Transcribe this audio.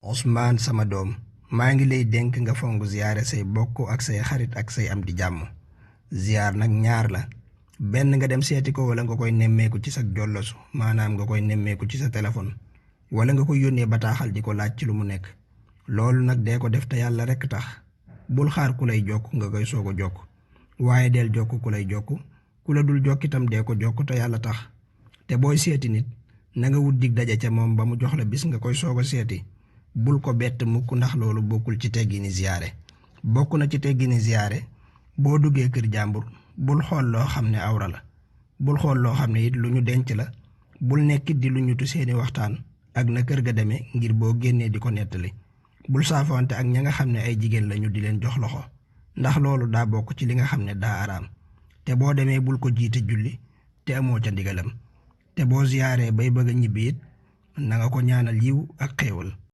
Ousmane sama doom maa ngi lay dénk nga fonk ziyaare say bokk ak say xarit ak say am di jàmm. Ziyaar nag ñaar la, benn nga dem seeti ko wala nga koy nemmeeku ci sa jollosu, maanaam nga koy nemmeeku ci sa téléphone wala nga koy yónnee bataaxal di ko laaj ci lu mu nekk. Loolu nag dee ko def te yàlla rekk tax. Bul xaar ku lay jokk nga koy soog a jokk, waaye del jokk ku lay jokk, ku la dul jokk itam dee ko jokk te yàlla tax. te booy seeti nit na nga wut dig daje ca moom ba mu jox la bis nga koy soog a seeti. Bul ko bett mukk ndax loolu bokkul ci teggini ziyaare. Bokk na ci teggini ziyaare boo duggee kër jàmbur bul xool loo xam ne awra la, bul xool loo xam ne it lu ñu denc la, bul nekkit di lu ñutu seeni waxtaan ak na kër ga demee ngir boo génnee di ko nettali. Bul saafoonte ak ña nga xam ne ay jigéen lañu di leen jox loxo, ndax loolu daa bokk ci li nga xam ne daa araam. te boo demee bul ko jiite julli te amoo ca ndigalam. te boo ziyaaree bay bëgg a ñibbi it na nga ko ñaanal yiw ak xéewal.